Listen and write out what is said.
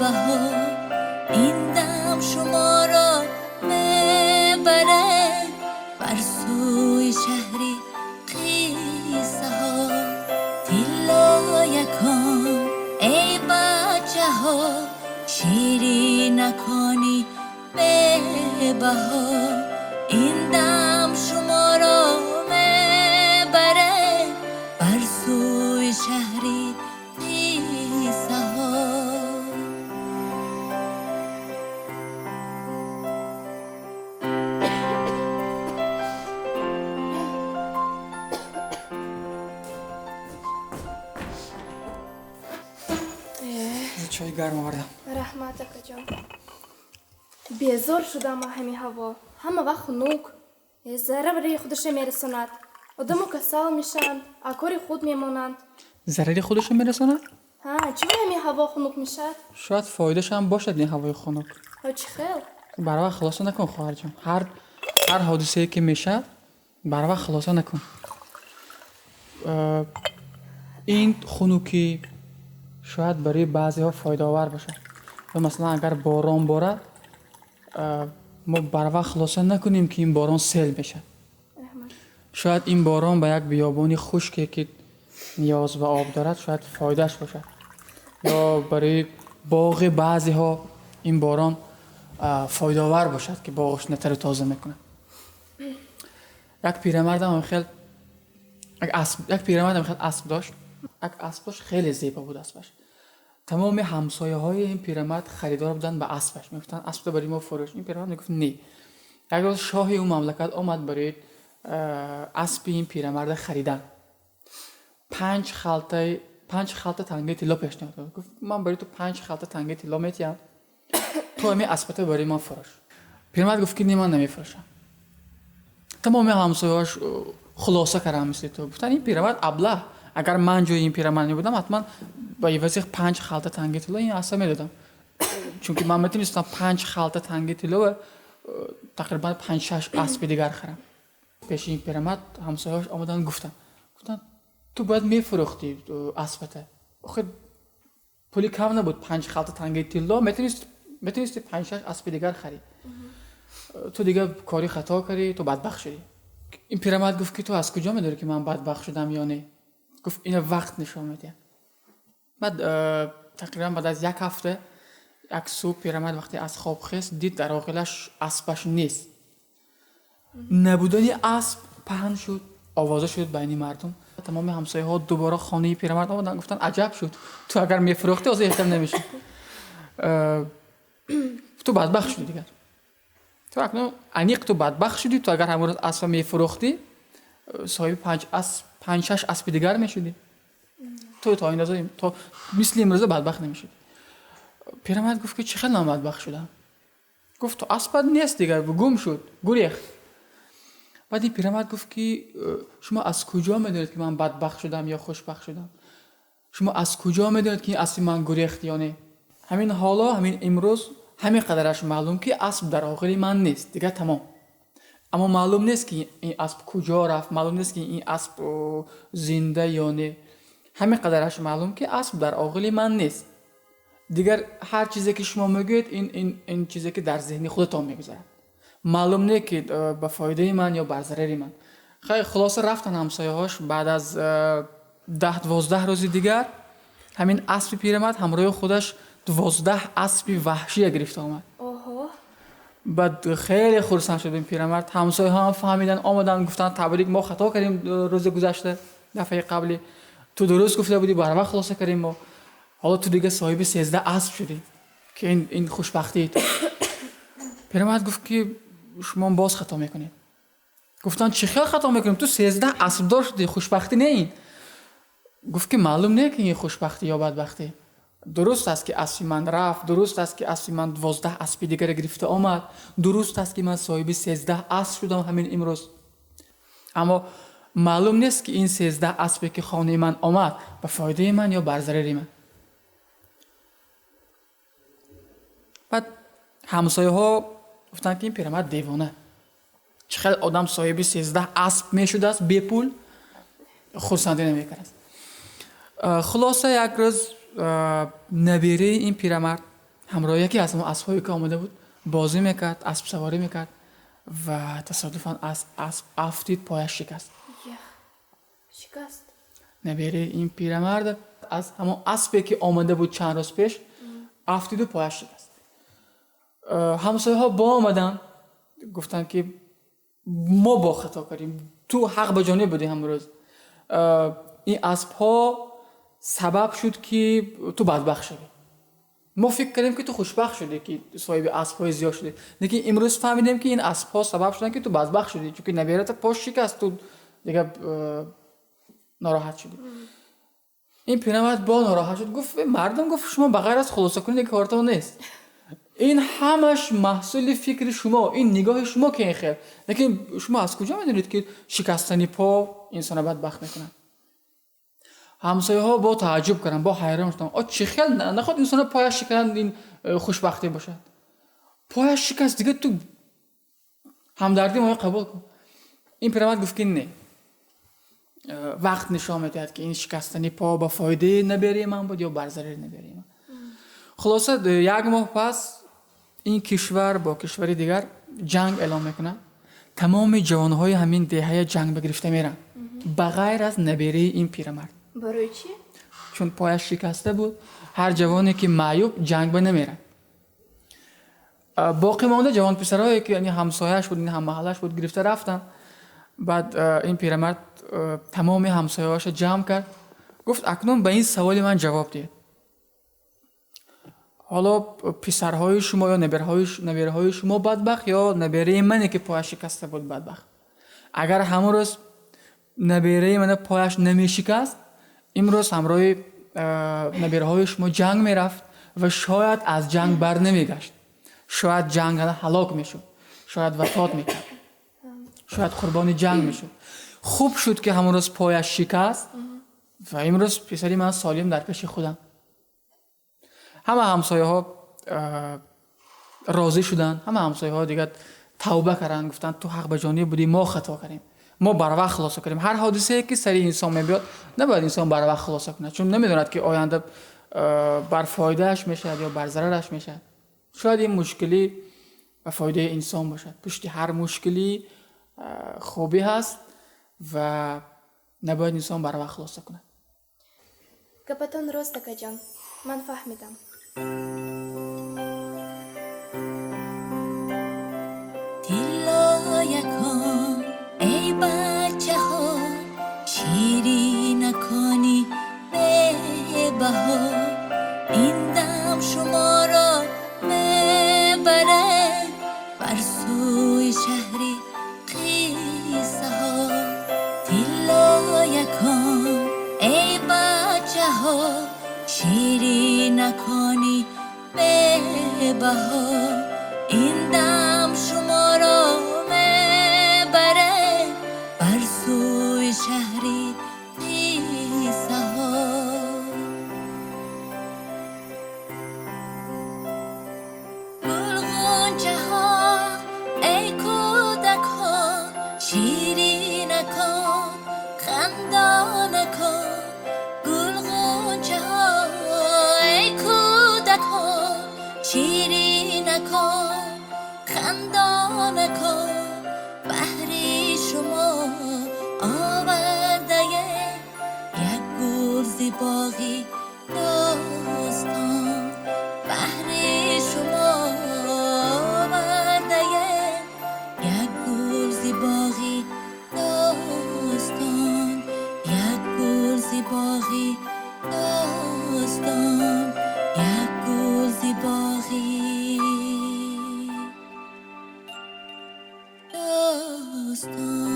Бебаҳо, ин дам шуморо мебарад бар сӯи шаҳри қиссаҳо. Тиллоякон, эй бачаҳо, ширинакони бебаҳо, ин дам шуморо мебарад бар сӯи шаҳри қиссаҳо. Чойи гарм овардам. Раҳмат, акаҷон. Безор шудам аз ҳамин ҳаво. Ҳама вақт хунук. Зарари худаша мерасонад. Одамо касал мешаванд, аз кори худ мемонанд. Зарари худашро мерасонад? Ҳа, чӣ ҳамин ҳаво хунук мешавад? Шояд фоидаашам бошад ин ҳавои хунук. Ҳо, чӣ хел? Барвақт хулоса накун, хоҳарҷон. Ҳар ҳодисае ки мешавад, барвақт хулоса накун. Ин хунукӣ шояд барои баъзеҳо фоидаовар бошад. Ё масалан, агар борон борад, мо барвақт хулоса накунем, ки ин борон сел мешавад. Шояд ин борон ба як биёбони хушке, ки ниёз ба об дорад, шояд фоидааш бошад. Ё барои боғи баъзеҳо ин борон фоидаовар бошад, ки боғашона тару тоза мекунад. Як пирамардам хел як асп, як пирамардам хел асп дошт. Як аспаш хеле зебо буд аспаш. Тамоми ҳамсояҳои ин пирамард харидор буданд ба аспаш. Мегуфтанд: «Аспро барои мо фурӯш». Ин пирамард мегуфт: «Не». Як рӯз шоҳи ӯ мамлакат омад барои аспи ин пирамарда харидан. 5 халта тангаи тилло пешниҳод кард. Гуфт: «Ман барои ту 5 халта тангаи тилло метиҳам, ту ҳамин аспата барои ман фурӯш». Пирамард гуфт, ки не, ман намефурӯшам. Тамоми ҳамсояҳош хулоса карданд мисли ту, гуфтанд: «Ин пирамард аблаҳ, агар ман ҷои ин пирамард мебудам, ҳатман ба ивази 5 халта тангаи тилло ин аспа медодам, чунки ман метавонистам 5 халта тангаи тилло тақрибан панҷ-шаш аспи дигар харам». Пеши ин пирамард ҳамсояҳош омаданд, гуфтанд: «Ту бояд мефурӯхтӣ аспата, охир пули кам набуд, 5 халта тангаи тилло, метавонисти панҷ-шаш аспи дигар харӣ. Ту дигар кори хато кардӣ, ту бадбахт шудӣ». Ин пирамард гуфт, ки ту аз куҷо медонӣ, ки ман бадбахт шудам ё не? Гуфт: «Ина вақт нишон медиҳад». Баъд тақрибан баъд аз як ҳафта, як субҳ пирамард вақте аз хоб хест, дид, дар оғилаш аспаш нест. Набудани асп паҳн шуд, овоза шуд байни мардум. Тамоми ҳамсояҳо дубора хонаи пирамард омаданд, гуфтанд: «Аҷаб шуд, ту агар мефурӯхтӣ, ҳозир эҳтиром намешуд. Ту бадбахт шудӣ дигар, ту акнун аниқ ту бадбахт шудӣ. Ту агар ҳамон рӯз аспа мефурӯхтӣ, соҳиби панҷ асп, панҷ-шаш аспи дигар мешудӣ. Ту то ин то мисли имрӯза бадбахт намешудӣ». Пирамард гуфт, ки чӣ хел ман бадбахт шудам? Гуфт: «То аспат нест дигар, гум шуд, гурехт». Баъд ин пирамард гуфт, ки шумо аз куҷо медонед, ки ман бадбахт шудам ё хушбахт шудам? Шумо аз куҷо медонед, ки ин аспи ман гурехт ё не? Ҳамин ҳоло, ҳамин имрӯз ҳамин қадараш маълум, ки асп дар оғили ман нест, дигар тамом. Аммо маълум нест, ки ин асп куҷо рафт, маълум нест, ки ин асп зинда ё не. Ҳамин қадараш маълум, ки асп дар оғили ман нест. Дигар ҳар чизе, ки шумо мегӯед, ин чизе, ки дар зеҳни худатон мегузарад, маълум не, ки ба фоидаи ман ё бар зарари ман». Хай, хулоса, рафтан ҳамсояҳош. Баъд аз 10-12 рӯзи дигар ҳамин аспи пирамард ҳамроҳи худаш 12 аспи ваҳшия гирифта омад. Баъд хеле хурсанд шуд ин пирамард. Ҳамсояҳо ҳам фаҳмиданд, омаданд, гуфтанд: «Табрик, мо хато кардем рӯзи гузашта, дафъаи қаблӣ ту дуруст гуфта будӣ, барвақт хулоса кардем мо. Ҳоло ту дига соҳиби 13 асп шудӣ, ки ин хушбахтии ту». Пирамард гуфт, ки шумо боз хато мекунед. Гуфтанд: «Чӣ хел хато мекунем? Ту 13 аспдор шудӣ, хушбахтӣ не ин?» Гуфт, ки маълум не, ки ин хушбахтӣ ё бадбахтӣ. Дуруст аст, ки аспи ман рафт, дуруст аст, ки аспи ман 12 аспи дигаре гирифта омад, дуруст аст, ки ман соҳиби 13 асп шудам ҳамин имрӯз, аммо маълум нест, ки ин 13 аспе, ки хонаи ман омад, ба фоидаи ман ё бар зарари ман». Баъд ҳамсояҳо гуфтанд, ки ин пирамард девона, чӣ хел одам соҳиби 13 асп мешудааст, бепул хурсандӣ намекардааст? Хулоса, як рӯз набераи ин пирамард Ҳамроҳ яке аз ҳамон аспҳое ки омада буд бозӣ мекард, аспсаворӣ мекард ва тасодуфан аз асп афтид, пояш шикаст. Ях, шикаст. Набераи ин пирамард аз ҳамон аспе ки омада буд чанд рӯз пеш афтиду пояш шикаст. Ҳамсояҳо боомаданд, гуфтанд ки мо бо хато кардем, ту ҳақ ба ҷониб будӣ ҳамрӯз, ин аспҳо сабаб шуд ки ту бадбахт шавӣ. Мо фикр кардем ки ту хушбахт шудӣ, ки соҳиби аспҳои зиёд шудӣ, лекин имрӯз фаҳмидем ки ин аспҳо сабаб шуданд ки ту бадбахт шудӣ, чунки наберата пош шикаст, ту дигар нороҳат шудӣ. Ин пирамард бо нороҳат шуд, гуфт: мардум, гуфт, шумо ба ғайр аз хулосакунӣ кортон нест, ин ҳамаш маҳсули фикри шумо, ин нигоҳи шумо ки ин хел, лекин шумо аз куҷо медонед ки шикастани по инсона бадбахт мекунад? Ҳамсояҳо бо тааҷҷуб карданд, бо ҳайрон шуданд: о, чӣ хел наход инсона пояш шиканад, ин хушбахтӣ бошад? Пояш шикаст, дигар ту ҳамдардӣ моро қабул кун. Ин пирамард гуфт ки не, вақт нишон медиҳад ки ин шикастани по ба фоидаи набераи ман буд ё бар зарари набераи ман. Хулоса, як моҳ пас ин кишвар бо кишвари дигар ҷанг эълон мекунад. Тамоми ҷавонҳои ҳамин деҳая ҷанг ба гирифта меранд, ба ғайр аз набераи ин пирамард. Барои чӣ? Чун пояш шикаста буд, ҳар ҷавоне ки маъюб ҷанг ба намерад. Боқӣ монда ҷавонписарое ки яъне ҳамсояаш буд, ҳаммаҳаллааш буд, гирифта рафтанд. Баъд ин пирамард тамоми ҳамсояҳояшро ҷамъ кард, гуфт: акнун ба ин саволи ман ҷавоб диҳед. Ҳоло писарҳои шумо ё набераҳои шумо бадбахт ё набераи мане ки пояш шикаста буд бадбахт? Агар ҳамон рӯз набераи мана пояш намешикаст, имрӯз ҳамроҳи набераҳои шумо ҷанг мерафт ва шояд аз ҷанг бар намегашт, шояд ҷанг ҳалок мешуд, шояд вафот мекард, шояд қурбони ҷанг мешуд. Хуб шуд ки ҳамон рӯз пояш шикаст ва имрӯз писари ман солим дар пеши худам. Ҳама ҳамсояҳо розӣ шуданд, ҳама ҳамсояҳо дигар тавба карданд, гуфтанд ту ҳақ ба ҷониб будӣ, мо хато кардем, мо барвақт хулоса кардем. Ҳар ҳодисае ки сари инсон мебиёд, набояд инсон барвақт хулоса кунад, чун намедонад ки оянда бар фоидааш мешавад ё бар зарараш мешавад. Шояд ин мушкилӣ ба фоидаи инсон бошад. Пушти ҳар мушкилӣ хубӣ ҳаст ва набояд инсон барвақт хулоса кунад. Гапатон рост, акаҷон, ман фаҳмидам. Тиллоякон, эй бачаҳо, ширинакони бебаҳо, ин дам шуморо мебарад бар сӯи шаҳри қиссаҳо. Тиллоякон, эй бачаҳо, ширинакони бебаҳо, ин дам шуморо мебарад бар сӯи шаҳри қиссаҳо. Гулғунчаҳо, эй кӯдакҳо, ширинакон, хандонакон, гулғунчаҳо, эй кӯдакҳо, ширинакон, хандонакон, баҳри шумо овардаем як гул зи боғи достон, баҳри шумо овардаем як гул зи боғи достон, як гул зи боғи достон, як гул зи боғи достон.